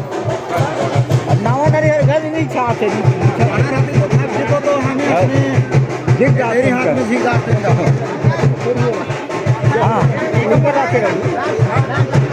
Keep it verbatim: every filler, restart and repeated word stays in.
अब नावा नरिहर घर नहीं चाहते, नहीं। बड़ा रहते तो भाग जीतो तो हमें अपने दिख जाते मेरे हाथ उनका। में झिंगाते हैं। हाँ, ऊपर आके रहो।